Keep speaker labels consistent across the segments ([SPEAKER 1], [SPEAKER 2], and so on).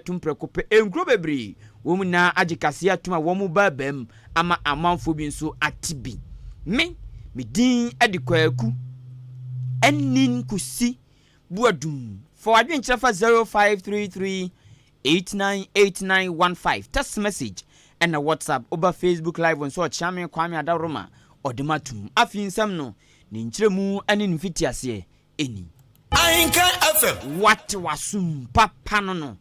[SPEAKER 1] atum prɛko pɛ. Nkuro bebree wɔn nyinaa agye kaseɛ atum a wɔn ba abam ama amanfoɔ bi nso ate bi. Me din de Kwaku Ɛnin Kusi Buadum. Fa w'adwenkyerɛ fa 0533 898915 text message ɛna WhatsApp. Woba Facebook Live nso, Ɔkyeame Kwame Adaworoma ɔde ma tum. Afei nsɛm no ne nkyerɛmu ne ne mfitiaseɛ ɛni.
[SPEAKER 2] Ahenka FM.
[SPEAKER 1] Wate wasom papa no.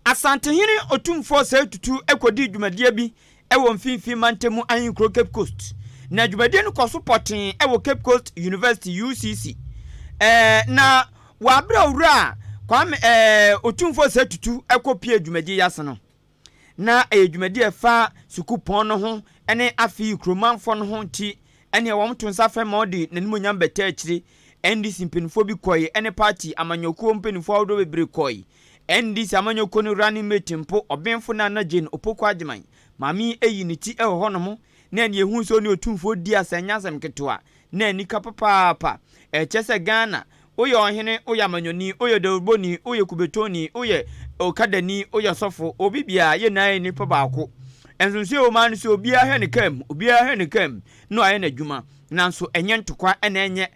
[SPEAKER 1] Asantehene Otumfoɔ Sɛ Tutu kɔdii dwumadie bi wɔ Mfimfini Mantam ahenkuro Cape Coast, na dwumadie no kɔ so pɔtee wɔ Cape Coast University, UCC. Na wɔabrɛ Owura Kwame Otumfoɔ Sɛ Tutu kɔ pie dwumadie yi ase no, na ɛyɛ dwumadie a ɛfa sukuupɔn no ho ne afei kuromanfoɔ no ho, nti ɛneɛ wɔn to nsa frɛ ma ɔde n'animonyam bɛtɛ akyire. NDC mpanimfoɔ bi kɔe ne party amanyɔkuo mpanimfoɔ ahodoɔ bebree kɔe. NDC amanyɔkuo no running mate mpo, Ɔbenfo Nana Jane Opoku Agyeman maame, eyi ne ti wɔ hɔnom na ɛne ehu nso ne Otumfoɔ di asɛnya asɛm ketewa na anika papaapa. Ɛkyɛ sɛ Ghana, woyɛ ɔhene, woyɛ amanyɔni, woyɛ dawurubɔni, woyɛ kubetoni, woyɛ okadani, woyɛ sɔfo, obi biara yɛ nan nipa baako. Nsonso wɔ maa no sɛ obiara hwɛ ne kam, obiara hwɛ ne kam na ɔayɛ n'adwuma, nanso ɛnyɛ ntokwa ɛna ɛnyɛ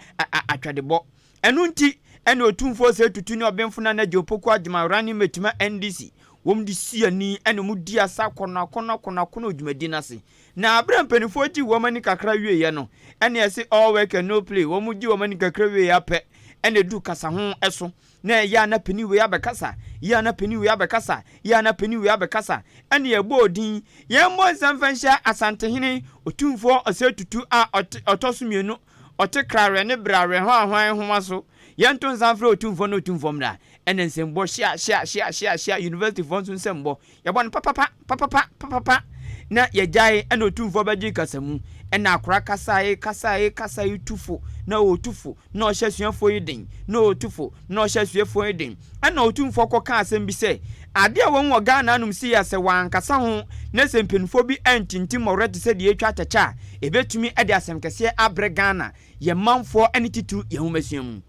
[SPEAKER 1] atwadebɔ. Ɛno nti ɛna Otumfoɔ Sɛ Tutu ne Ɔbenfo Nana Gye Opoku Agyema, running mate ma NDC, wɔn de si ani ɛna wɔn di asa akɔnɔ akɔnɔ akɔnɔ akɔnɔ dwumadi n'ase. Na abere mpanimfoɔ gye wɔn ani kakra wieɛ no, ɛna ɛsɛ all work and no play. Wɔn gye wɔn ani kakra wieɛ apɛ, ɛna edu kasa ho ɛso na ɛyɛ ana panin wei abɛkasa, yɛ ana panin wei abɛkasa, yɛ ana panin wei abɛkasa. Ɛna ɛbɔ odin yɛn mmɔ nsɛm fɛn hyɛ Asantehene Otumfoɔ Ɔsɛ Tutu a ɔte ɔtɔ so mmienu, ɔte krawerɛ ne brawerɛ ho ahwan homa so. Yɛnto nsa mfrɛ Otumfoɔ na Otumfoɔ mmra. Ɛna nsɛmbɔ hyia hyia hyia hyia hyia, university foɔ nso nsɛmbɔ yɛbɔ no papapa papapa papapa na yɛgyae. Ɛna Otumfoɔ bɛgye kasamu, ɛna akora kasae kasae kasae, tufo na ɔtufo na ɔhyɛ asuafoɔ yi den, na ɔtufo na ɔhyɛ asuafoɔ yi den. Ɛna Otumfoɔ kɔka asɛm bi sɛ adeɛ a wɔn wɔ Ghana anom si yɛ sɛ wɔankasa ho na sɛ mpanimfoɔ bi antintim ɔwerɛ te sɛ deɛ atwa atɛkyɛ a, ɛbɛtumi de asɛm kɛseɛ abrɛ Ghana, yɛn manfoɔ ne titiri yɛn ahomasua mu.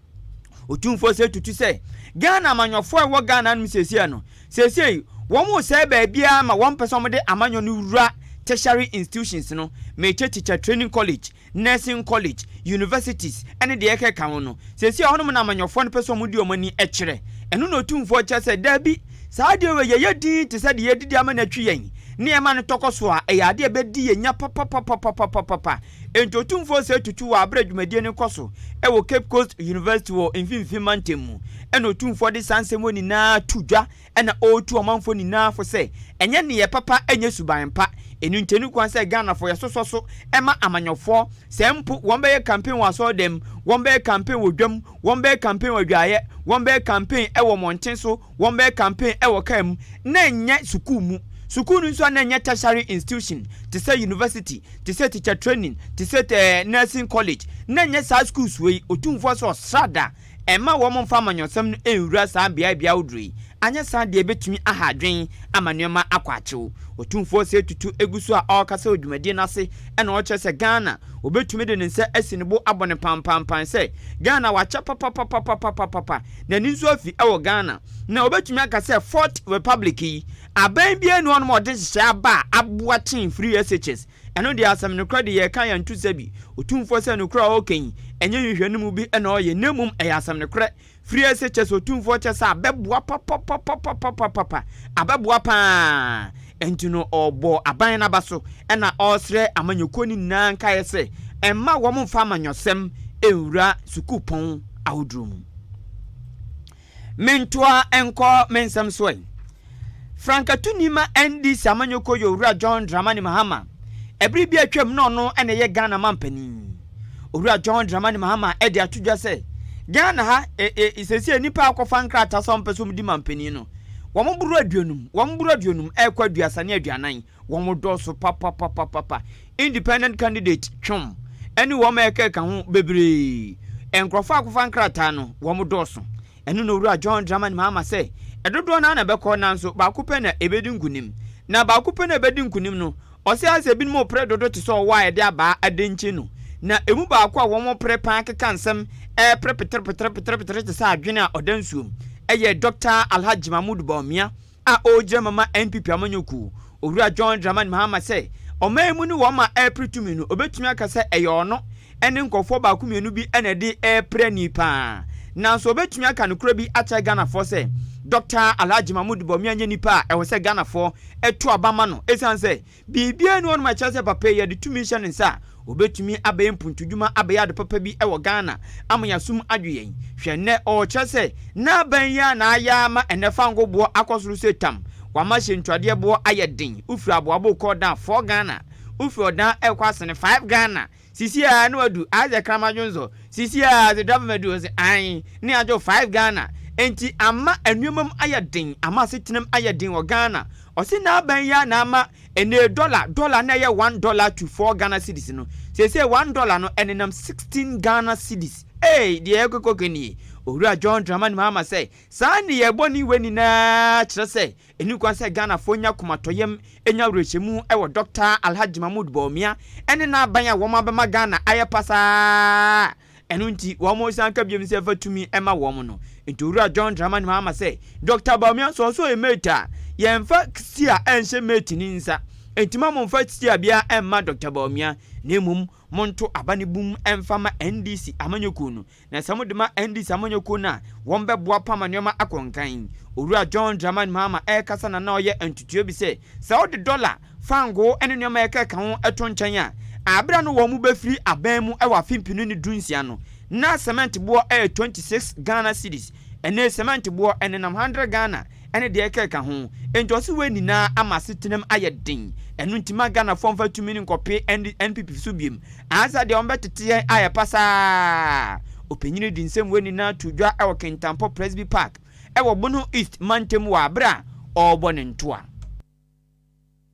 [SPEAKER 1] Otumfoɔ Sɛ Tutu sɛ Ghana amanyɔfoɔ a ɛwɔ Ghana anom seesie no, seesie wɔn mo sɛ baabiara ma wɔn pɛ sɛ wɔde amanyɔ no wura tertiary institutions no, mekyɛ teacher training college, nursing college, universities ɛne deɛ ɛkeka ho no. Seesie hɔnom na amanyɔfoɔ no pɛ sɛ wɔn de wɔn ani kyerɛ. Ɛno na Otumfoɔ kyerɛ sɛ daabi, saa adeɛ wɔ yɛyɛ din te sɛ deɛ yɛdidi ama no atwi yɛn nneɛma no tɔkɔ so a, ɛyɛ adeɛ bɛdi yɛn nya papapapapapapa. Nti Otumfoɔ Sɛ Tutu wɔ abere dwumadie no kɔ so ɛwɔ Cape Coast University wɔ Mfimfini Mantam mu, ɛna Otumfoɔ de saa nsɛm wɔ nyinaa to dwa, ɛna ɔretu ɔmanfoɔ nyinaa fo sɛ ɛnyɛ nneyɛ papa, ɛnyɛ suban pa. Ɛnu ntɛnu kwan sɛ Ghanafoɔ yɛsosɔ so ɛma amanyɔfoɔ sɛ mpo wɔn bɛyɛ campaign wɔ asɔɔdɛm, wɔn bɛyɛ campaign wɔ dwam, wɔn bɛyɛ campaign wɔ adwaeɛ, wɔn bɛyɛ campaign ɛwɔ mmɔnten so, wɔn bɛyɛ campaign ɛwɔ kaa mu, na ɛnyɛ sukuu mu. Sukuu no nso a, na ɛnyɛ tertiary institution te sɛ university, te sɛ teacher training, te sɛ nursing college, na ɛnyɛ saa schools wei. Otumfoɔ sɛ ɔsrada ɛma wɔn mfa amanyɔsɛm no nwura saa beaeɛ bea ahodoɔ yi, anyɛ saa deɛ ɛbɛtumi aha adwen ama nneɛma akɔ akyew. Otumfoɔ Sɛ Tutu egu so a ɔrekasa wɔ dwumadie no ase, ɛna ɔkyerɛ sɛ Ghana, obɛtumi de ne nsa asi ne bo abɔ ne pampampan sɛ Ghana wakyɛ papapapapapapa, n'ani nso afi ɛwɔ Ghana, na obɛtumi aka sɛ Fourth Republic yi, aban biara ni hɔnom a ɔde hyehyɛ aba a aboa kyɛn free SHS. Ɛno deɛ, asɛm nokorɛ de yɛka yɛn to sɛ bi. Otumfoɔ sɛ nokorɛ a ɔreka yi, ɛnyɛ nhwehwɛ mu bi ɛna ɔyɛ, na mmom ɛyɛ asɛm nokorɛ. Free SHS, Otumfoɔ kyɛ sɛ abɛboa papapapapapapa, abɛboa paa. Ɛnti no ɔbɔ aban n'aba so, ɛna ɔresrɛ amanyɔkuo no nyinaa nkaeɛ sɛ ɛmma wɔn mfa amanyɔsɛm nwura sukuupɔn ahodoɔ mu. Mentoa nkɔ me nsɛm so ɛ. Frankatuni ma NDC amanyɔkuo yɛ Owura John Dramani Mahama. Ɛbere bi atwam na ɔno ɛna ɛyɛ Ghana mampanin, Owura John Dramani Mahama ɛde ato dwa sɛ Ghana ha sɛsie nipa akɔfa nkrataa sɛ ɔmpɛ sɛ ɔmdi mampanin no, wɔn boro 50, wɔn boro 50 ɛrekɔ 30 ne 40. Wɔn dɔɔso papapapapa. Independent candidate twom ɛne wɔn a ɛkeka ho bebree, nkurɔfoɔ akɔfa nkrataa no, wɔn dɔɔso. Ɛno na Owura John Dramani Mahama sɛ ɛdodoɔ naa na ɛbɛkɔ, nanso baako pɛ na ɛbɛdi nkunim, na baako pɛ na ɛbɛdi nkunim no, ɔsɛ asɛ ebinom pere dodo te sɛ ɔwɔ a yɛde abaa adenkye no, na emu baako a wɔn pere paa keka nsɛm ɛpere petere petere petere petere te sɛ adwene a ɔda nsuom ɛyɛ Dr. Alhaji Mahmood Bawumia. a ɔregyina mu ama NPP amanyɔkuo, Owura John Dramani Mahama sɛ ɔman mu ne wɔn a ɛrepere tumi no, ɔbɛtumi aka sɛ ɛyɛ ɔno ne nkurɔfoɔ baako mmienu bi na ɛde repere ani pa ara. Nanso ɔbɛtumi aka nokorɛ bi akyerɛ Ghanafoɔ sɛ Dɔkta Alhaji Mahmood Bawumia nyɛ nipa a ɛwɔ sɛ Ghanafoɔ to aba ma no ɛsiane sɛ Biribiara nni hɔnom a ɛkyerɛ sɛ papa yi, yɛde tumi hyɛ ne nsa a, obetumi abɛyɛ mpuntudwuma, abɛyɛ ade papa bi wɔ Ghana ama yɛn asom adwo yɛn. Hwɛ nnɛ, ɔrekyerɛ sɛ n'aban yi ara na ayɛ ama ɛnnɛ fango boɔ akɔ soro sɛ tam, wama hyɛntuadeɛ boɔ ayɛ den, wofiri Aboabo rekɔ Ɔdan, four Ghana, wofiri Ɔdan rekɔ Asene, five Ghana. Sisi aa na wadu Isaac Kraman Dwonsɔ sisi aa dze driver ma du ɔse ae ne agye wo 5 Ghana enti ama nnoɔma mu ayɛ den ama asetena mu ayɛ den wɔ Ghana ɔse n'aban yi aa na ama ɛnɛ dollar dollar na ɛyɛ one dollar to 4 Ghana cedis no seesei one dollar no ɛnenam 16 Ghana cedis ei deɛ ɛkɔkɔkɛ nie Owura John Dramani Mahama sɛ saa nneyɛɛ bɔne wei nyinaa kyerɛ sɛ Ɛnni kwan sɛ Ghanafoɔ nya komatɔyam nya awerɛhyɛmu wɔ Dɔkta Alhaji Mahmood Bawumia ne n'aban a wɔn abɛma Ghana ayɛ pasaa ɛno nti wɔn san ka biom sɛ fa tumi ma wɔn no. Nti Owura John Dramani Mahama sɛ Dɔkta Bawumia nso ɔsɛ ɔyɛ mate a yɛnfa steer nhyɛ mate ni nsa nti ma monfa steer biara mma Dɔkta Bawumia na mmom monto aba no bum mfa ma NDC amanyɔkuo no. Na sɛ mode ma NDC amanyɔkuo no a, wɔn bɛboa pa ma nneɛma akɔ nkan. Owura John Dramani Mahama ɛrekasa na na ɔyɛ ntotoeɛ bi sɛ, sɛ wode dɔla, fangoo ne nneɛma a ɛkeka ho to nkyɛn a, aberɛ a no wɔn bɛfiri aban mu wɔ afe mpenu ne du nsia no, na cement boɔ yɛ 26 Ghana cedis, ɛnnɛ cement boɔ ɛnenam 100 Ghana ne deɛ ɛkeka ho. Enti ɔse wei nyinaa ama asetenam ayɛ den. Ɛno nti ma Ghanafoɔ mfa tumi no nkɔpe NPP so biom. Ansa deɛ wɔbɛtete yɛn ayɛ pasaa. Ɔpanyin de nsɛm wei nyinaa too dwa wɔ Kintampo Presby Park wɔ Bono East mantam wɔ abere a ɔrebɔ ne ntoa.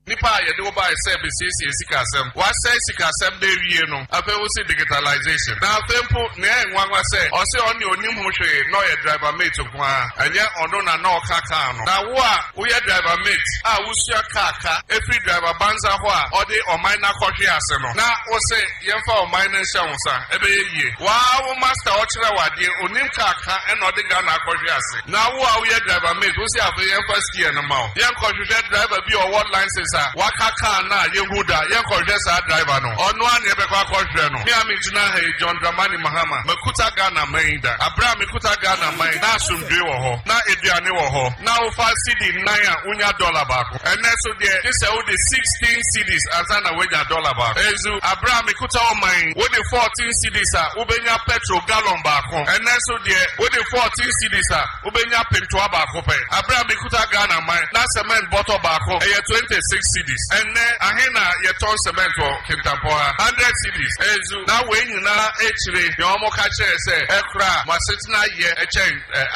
[SPEAKER 3] Nipa a yɛde wo bae sɛ besiesie sikasɛm, woasɛe sikasɛm no awie no, afei wose digitalization. Na afei mpo nea ɛyɛ nwanwa sɛ ɔse ɔno deɛ ɔnnim ho hwee na ɔyɛ driver mate nko ara, ɛnyɛ ɔno na na ɔka car no. Na wo a woyɛ driver mate a wosua car ka firi driver banza hɔ a ɔde ɔman no akɔhwe ase no, na wose yɛmfa ɔman no nhyɛ wo nsa, ɛbɛyɛ yie? Wo ara wo master a ɔkyerɛ wo adeɛ, ɔnim car ka ɛna ɔde Ghana akɔhwe ase. Na wo a woyɛ driver mate, wose afei yɛmfa steer no ma wo. Yɛnkɔhwehwɛ driver bi a ɔwɔ license a waka car no a yɛnhu da, yɛnkɔhwehwɛ saa driver no. Ɔno ara na yɛbɛkɔ akɔhwehwɛ no. Me a megyina ha yi, John Dramani Mahama, makuta Ghana man yi da. Aberɛ a mekuta Ghana man, na asomdwoe wɔ hɔ, na aduane wɔ hɔ, na wofa cedi nnan a wonya dɔla baako. Ɛnnɛ nso deɛ, gye sɛ wode 16 cedis ansa na woanya dɔla baako. Nso aberɛ a mekuta ɔman yi, wode 14 cedis a wobɛnya petrol gallon baako. Ɛnnɛ nso deɛ, wode 14 cedis a wobɛnya pentoa baako pɛ. Aberɛ a mekuta Ghana man, na cement bɔtɔ baako yɛ 26 cedis. Ɛnnɛ, ahe na yɛtɔn cement wɔ Kintampo ha? 100 cedis. Nso na wei nyinaa akyire, deɛ wɔka kyerɛɛ sɛ ɛkora a, mo asetena yɛ kyɛn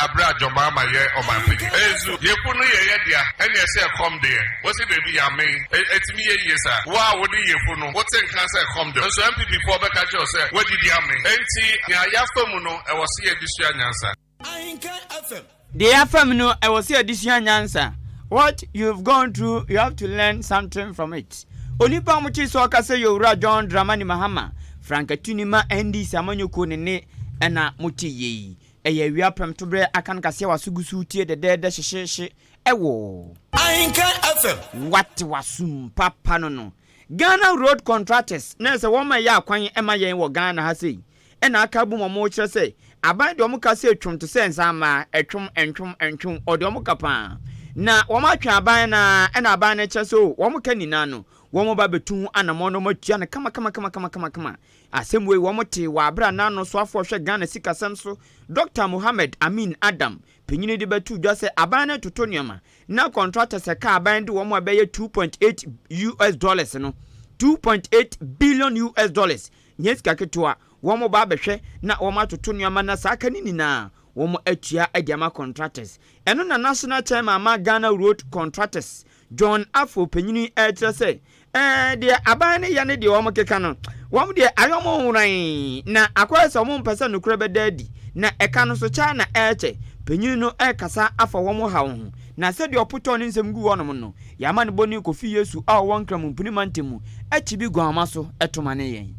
[SPEAKER 3] Bere a John Mahama yɛ ɔmanpanyin. Nso yefunu no yɛ yɛ dea, ɛne ɛsɛ ɛkɔm de yɛn. Wose dabi yɛamen. Ɛtumi yɛ yie saa? Wo a wode yefunu no, wote nka sɛ ɛkɔm de wo. Nso NPP foɔ bɛka kyerɛ wo sɛ woadidi amen. Enti nea yɛafa mu no, ɛwɔ se yɛde sua nyansa.
[SPEAKER 2] Ahenkan FM.
[SPEAKER 1] Deɛ yɛafa mu no, ɛwɔ sɛ yɛde sua nyansa. What you've gone through, you have to learn something from it. Onipa a wɔkyere sɛ ɔkasa yɛ Owura John Dramani Mahama, frankatuni ma NDC amanyɔkuo ne nne ɛna mote yei. Ɛyɛ awia prɛmtoberɛ aka no kaseɛ w'aso gu so retie dɛdɛɛdɛ hyehyeehye ɛwɔ.
[SPEAKER 2] Ahenkan FM.
[SPEAKER 1] Wate w'asom papa no no. Ghana road contractors na ɛsɛ wɔn ma ɛyɛ akwan ma yɛn wɔ Ghana ha sei ɛna aka abom wɔn rekyerɛ sɛ aban de wɔn ka sɛ ɛtwom te sɛ nsanmaa ɛtwom ɛntwom ɛntwom ɔde wɔn ka paa na wɔn atwe aban no ara ɛna aban no kyerɛ sɛ o wɔn ka nyinaa no wɔn ba bɛtu ho anamɔn na wɔn atua no kama kama kama kama kama kama Asɛm wei wɔn tee wɔ aberɛ a n'ano soafoɔ hwɛ Ghana sikasɛm so Dɔkta Mohammed Amin Adam panyini de bɛtoo dwa sɛ aban no retoto nneɛma na contractors ɛka aban de wɔn a ɛbɛyɛ 2.8 US dollars no, 2.8 billion US dollars, nyɛ sika ketewa, wɔn ba abɛhwɛ na wɔn atoto nneɛma na saa ka no nyinaa wɔn atua de ama contractors. Ɛno na National Chairman ma Ghana Road Contractors John Afful panyini rekyerɛ sɛ Ɛɛ, deɛ aban no yɛ ne deɛ wɔkeka no, wɔn deɛ ayɛ wɔn nworann, na akɔyɛ sɛ wɔmpɛ sɛ nokorɛ bɛda adi, na ɛka no nso kyɛ ara na ɛrekyɛ. Panin no rekasa afa wɔn haw ho, na sɛdeɛ ɔpotɔɔ ne nsɛm guu hɔnom no, yɛn amanebɔni Kofi Yesu a ɔwɔ Nkramompini mantam mu akyi bi guamma so to ma ne yɛn.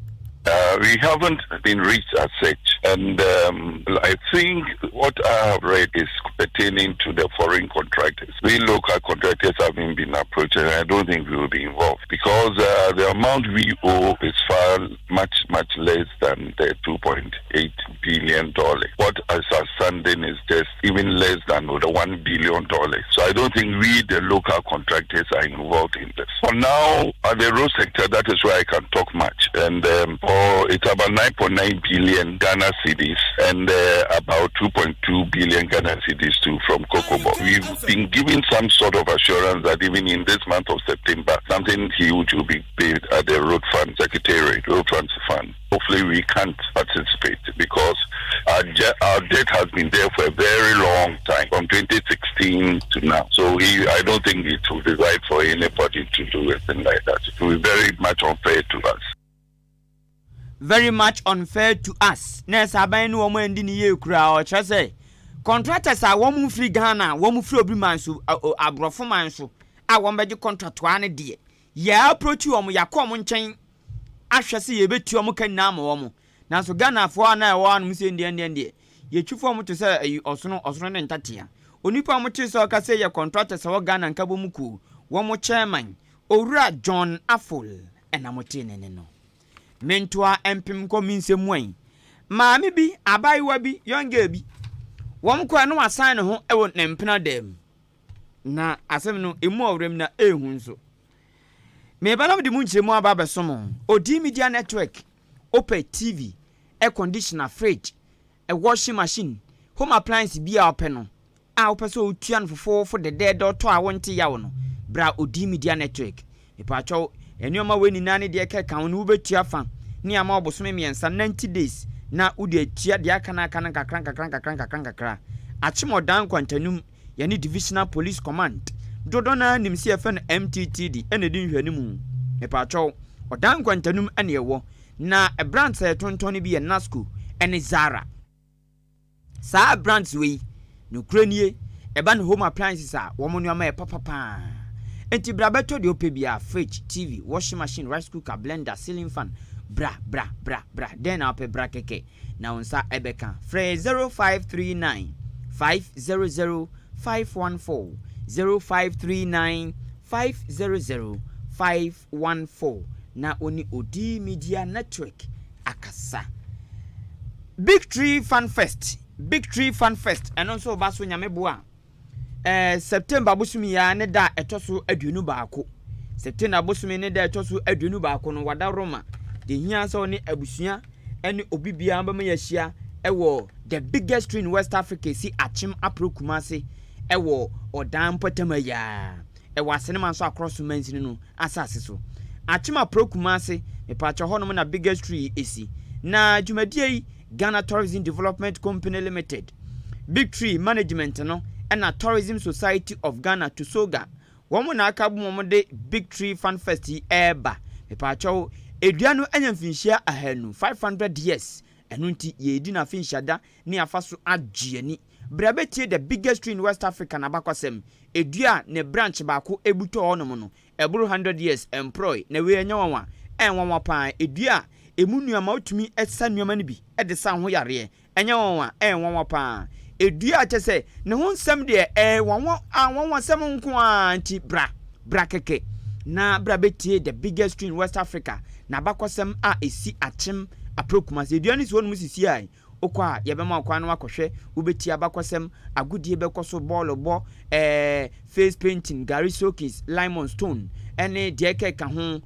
[SPEAKER 4] We haven't been reached as such, and I think what I have read is pertaining to the foreign contractors. We local contractors haven't been approached, and I don't think we will be involved because the amount we owe is far much, much less than the $2.8 billion. What is outstanding is just even less than the $1 billion. So I don't think we, the local contractors, are involved in this. For now, at the road sector, that is where I can talk much. And for it's about 9.9 billion Ghana cedis and about 2.2 billion Ghana cedis too from Cocobod. We've been given some sort of assurance that even in this month of September, something huge will be paid at the Road Fund Secretariat, Road Fund Fund. Hopefully, we can't participate because our debt has been there for a very long time, from 2016 to now. So I don't think it will be right for anybody to do anything like that. It will be very much unfair to us.
[SPEAKER 1] Very much unfair to us. Na ɛsɛ aban no wɔn andi ne yie kura. Ɔkyerɛ sɛ contractors a wɔn mfiri Ghana, wɔn firi obi man so, aborɔfo man so a wɔn bɛgye contract no deɛ, yɛ approach wɔn, yɛakɔ wɔn nkyɛn ahwɛ sɛ yɛbɛtua wɔn ka nyinaa ama wɔn. Nanso Ghanafoɔ a na ɛwɔ hanom sɛ ndeɛ ndeɛ ndeɛ yɛtwi fam te sɛ ɛyi ɔsono ɔsono ne ntatea. Onipa a wɔte sɛ ɔka sɛ yɛ contractors a wɔ Ghana nkabɔ mu kuo wɔn chairman, Owura John Afful, ɛna wɔte ne ne no. Mentoa mpem nkɔ mi nsɛm mu ayi maame bi, abaayewa bi, young girl bi, wɔn kɔ no wasan ne ho wɔ ne mpena dɛm na asɛm no emu ɔwerɛm na ehu nso meba na mede mu nkyerɛmu aba abɛsom. Odi Media Network, opɛ TV, air conditioner, fridge, a washing machine, home appliance bi a wopɛ no a wopɛ sɛ wotua no fofoofo dɛdɛɛdɛ ɔtɔ a wonte yaw no, bra Odi Media Network. Mepaakyɛw, nneɛma wei nyinaa ne deɛ kɛka ho no, wobɛtua fa ne ama ɔbosome 3, 90 days, na wode atua deɛ aka no aka no nkakra nkakra nkakra nkakra nkakra. Akyemɔdan nkwantanum, yɛne Divisional Police Command dodoɔ no nim sɛ yɛfɛ no MTTD ɛna ɛdi nhwɛne mu. Mepaakyɛw, ɔdan nkwantanum ɛne ɛwɔ na brands a yɛtontɔn no bi yɛ Nasco ɛne Zara. Saa brands wei nokura nie, ɛba ne home appliances a wɔn nneɛma yɛ papapaa. Nti bra bɛtɔ deɛ wopɛ biara: fridge, TV, washing machine, rice cooker, blender, ceiling fan. Bra, bra, bra, bra. Dɛn na wopɛ? Bra kɛkɛ na wo nsa ɛbɛka. Frɛ 0539 500 514, 0539 500 514 na oni Odi Media Network akasa. Big Tree Fun Fest, Big Tree Fun Fest, ɛno nso ɔba so. Nyame boa, September bosomi ya ne da ɛtɔ so 21, September bosomi ne da ɛtɔ so 21 no, wada Roma de hia sɛ ɔne abusua ɛne obi biara bɛma yɛahyia ɛwɔ the biggest tree in West Africa, si Akyem Apro Kumase, ɛwɔ ɔdan mpɔtam ayaa, ɛwɔ Asenema nso akorɔ so mansini no asase so, Akyem Apro Kumase. Mepaakyɛ, hɔnom na biggest tree esi. Na dwumadie yi, Ghana Tourism Development Company Limited, Big Tree Management no, ɛna Tourism Society of Ghana, TOSOGHA, wɔn na aka bom wɔn de Big Tree Fun Fest yi ɛreba. Mepaakyɛw, edua no anya mfinhyia 500, 500 years. Ɛno nti yɛredi n'afinhyia ne afa so agye ani. Bra bɛtie the biggest tree in West Africa n'abakɔsɛm. Edua ne branch baako ebutɔ hɔnom no, ɛboro 100 years employ na wei ɛnyɛ nwanwa, ɛnwanwa paa. Edua emu nneɛma wotumi ɛsa nneɛma no bi ɛde sa ho yareɛ, ɛnyɛ nwanwa, ɛnwanwa paa. Edua kyɛ sɛ ne ho nsɛm deɛ ɛyɛ nwanwa, anwanwasɛm nko ara. Nti bra, bra kɛkɛ na bra bɛtie the biggest tree in West Africa n'abakɔsɛm a esi Akyem Apro Kumase. Edua no si hɔ nom sisi a wokɔ a yɛbɛma kwan no akɔhwɛ, wobɛtie abakɔsɛm. Agodie bɛkɔ so, bɔɔlo bɔ, face painting, gari soakings, limon stone ɛne deɛ ɛkɛka ho.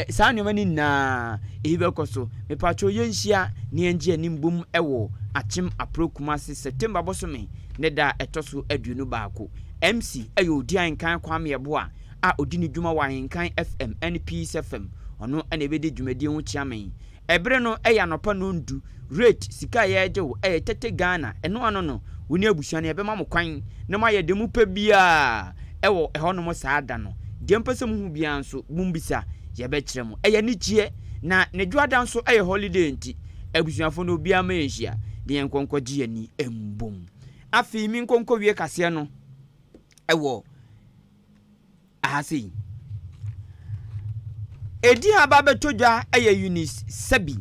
[SPEAKER 1] Saa nneɛma no nyinaa eyi bɛkɔ so. Mepatwo, yɛnhyia ne yɛngye anim bom ɛwɔ Akyem Apro Kumase, September bosome ne da ɛtɔ so 21. MC ɛyɛ Odi Ahenkan Kwame Ɛboa a odi ne dwuma wɔ Ahenkan FM ɛne Peace FM. Ɔno ɛna ɛbɛdi dwumadie ho kyeame. Ɛberɛ no ɛyɛ anɔpa 10. Rate sika a yɛregye wo ɛyɛ 30 Ghana. Ɛno ano no, wo ne abusua no yɛbɛma mo kwan na moayɛ deɛ mopɛ biara ɛwɔ ɛhɔnom saa da no. Deɛ mpɛ sɛ muhu biara nso, mumbisa, yɛbɛkyerɛ mo. Ɛyɛ anigyeɛ na ne dwoada nso ɛyɛ holiday, nti abusuafo no obiara ma yɛnhyia de yɛn nkɔnkɔgye yɛni mbom. Afei mi nkɔnkɔ wie kaseɛ no ɛwɔ aha sei. Edi a aba bɛtɔ dwa ɛyɛ Eunice Sebi.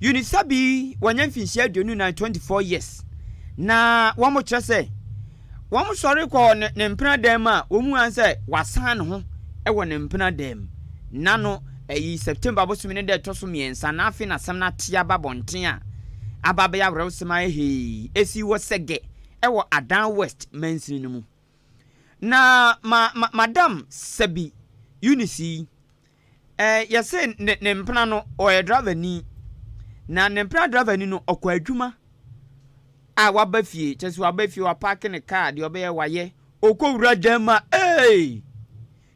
[SPEAKER 1] Eunice Sabi wanya mfinhyia 24, 24 years, na wɔn kyerɛ sɛ wɔn sɔre kɔ ne mpena dan mu a, wɔn mu an sɛ wasan ne ho wɔ ne mpena dan mu na no ɛyi September bosome ne dɛ ɛtɔ so 3. Na afei n'asɛm no ate aba bɔnten a aba abɛyɛ awerɛwosɛm ayɛ hee esi wɔ Sɛgɛ ɛwɔ Adan West mansini no mu. Na ma Madam Sabi Eunice yi, yɛsɛ ne mpena no ɔyɛ driver ni, na ne mpena driver ni no ɔkɔ adwuma a waba fie, kyerɛ sɛ waba fie, wapark ne kaa deɛ ɔbɛyɛ wayɛ, ɔkɔwura dan mu a, ee,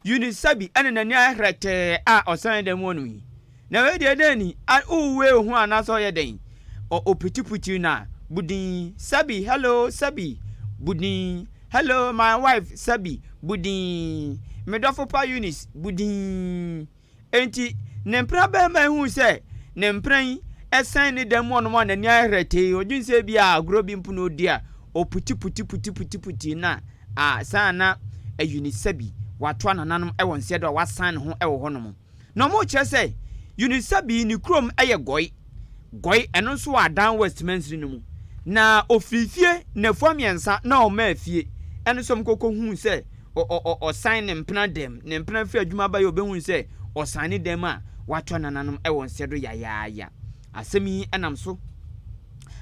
[SPEAKER 1] Eunice Sabi ɛne n'ani ayɛ hrɛtɛɛ a ɔsan dan mu hɔ nom yi. Na wei deɛ dɛn ni? Wowue ho anaasɛ ɔyɛ dɛn? Ɔpitipiti na budin, "Sabi, hello Sabi," budin, "Hello my wife Sabi," budin, "Me dɔfo pa Eunice," budin. Enti ne mpena bɛrima ehu sɛ ne mpena yi ɛsɛn ne dan mu ɔnom a n'ani ayɛ hrɛtɛɛ, odwin sɛ bi a agorɔ bi mpo na odi a ɔputi puti puti puti puti na a saa na Eunice Sabi watoa nananom ɛwɔ nseɛ do a wasan ne ho ɛwɔ hɔnom. Na ɔmo kyerɛ sɛ Eunice Sabi ne kurom ɛyɛ Gɔi Gɔi, ɛno nso wɔ Adan West mansini no mu. Na ofiri fie nnafua 3 na ɔmaa fie ɛno nso ɔmo kɔkɔ hu sɛ ɔsan ne mpena dɛm. Ne mpena firi adwuma ba yɛ, ɔbɛhu sɛ ɔsan ne dɛm a watoa nananom ɛwɔ nseɛ do yayaaya. Asɛm yi ɛnam so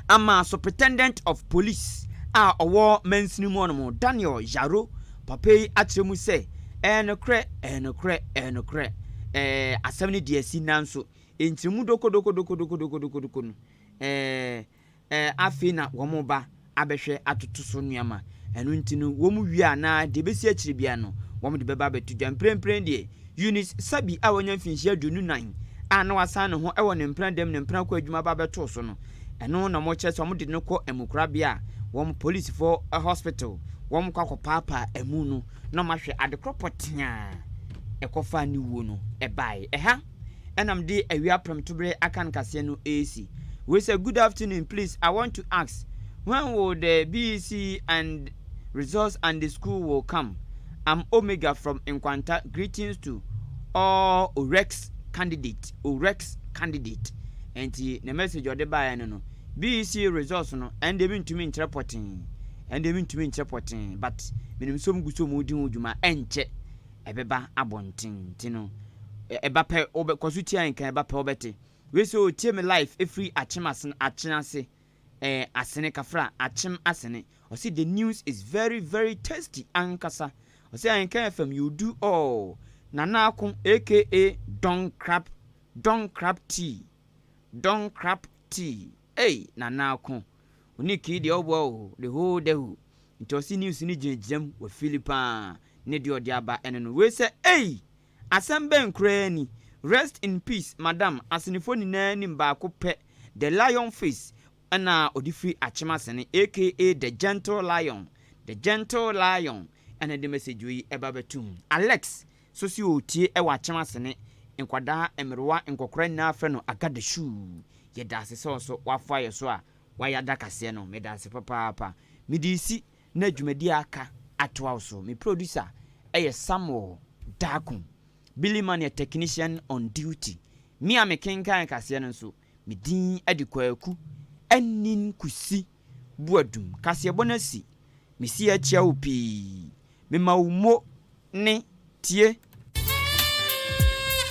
[SPEAKER 1] ama Superintendent of Police a ɔwɔ mansini mu ɔnom, Daniel Yaro, papa yi akyerɛ mu sɛ ɛyɛ nokorɛ, ɛyɛ nokorɛ, ɛyɛ nokorɛ, asɛm no deɛ asi, nanso nkyerɛmu dokodokodokodokodokodoko no ɛɛ afei na wɔn ba abɛhwɛ atoto so nneɛma. Ɛno nti no wɔn wie a, na deɛ ebesi akyire bia no wɔn de bɛba abɛto dwa. Mprempren deɛ, Eunice Sabi a wɔnya mfinhyia 24 a na wasan ne ho ɛwɔ ne mpena dɛm, ne mpena kɔ adwuma ba abɛto so no, ɛno na wɔkyerɛ sɛ wɔn de no kɔ amukorabea a wɔn polisifoɔ hospital, wɔn kɔ akɔpaapaa amu no na wɔn ahwɛ adekorɔ pɔtea ɛkɔfa ne wuo no ɛbaeɛ. Ɛha ɛnam de awia prɛmtobere aka nkaseɛ no ɛresi. Wei sɛ, "Good afternoon, please, I want to ask when will the BECE and results and the school will come? I'm Omega from Nkwanta. Greetings to all Orex candidate, Orex candidate." Nti ne message ɔde baeɛ no, BECE results no, ɛnde mi ntumi nkyerɛ pɔtee, ɛnde mi ntumi nkyerɛ pɔtee, but menim sɛ ɔmo gu so ɔmo di ho dwuma, ɛnkyɛ ɛbɛba abɔnten. Nti no ɛba pɛ ɔbɛ kɔ so tia nkan, ɛba pɛ ɔbɛte. Wei sɛ otie me live efiri Akyem Asene, Akyem ase, Asene Kafra, Akyem Asene. Ɔsi the news is very very tasty ankasa. Ɔsi Ahenkan FM, you do all. Nana Ako aka Don Crab, Don Crab Tea, Don Crab Tea. Ei, Nana Ako oni kii deɛ ɔboa o the whole day. Nti ɔsi news ni gyinagyina mu wɔ fili paa ne deɛ ɔde aba ɛno no. Wei sɛ, "Ei, asɛm bɛn koraa ni? Rest in peace, madam. Asenefoɔ nyinaa nim baako pɛ, the lion face." Ɛna ɔde firi Akyem Asene, aka the gentle lion, the gentle lion, ɛna de message yi ɛba bɛtum. Alex so si ɔtie ɛwɔ Akyem Asene. Nkwadaa, mmerewa, nkɔkora nyinaa frɛ no Agadahyu. Yɛda ase sɛ ɔso wafoa yɛ so a wayɛ ada kaseɛ no. Meda ase papaapa. Mede si na dwumadi aka atoa wo so. Me producer ɛyɛ Samuel Daako, Billy Man yɛ technician on duty. Me a mekenkan kaseɛ no nso, me din ade Kwaku Anin Kusi Buadum. Kaseɛbɔ no asi mesi akyia wo pii. Mema wo mo ne tie.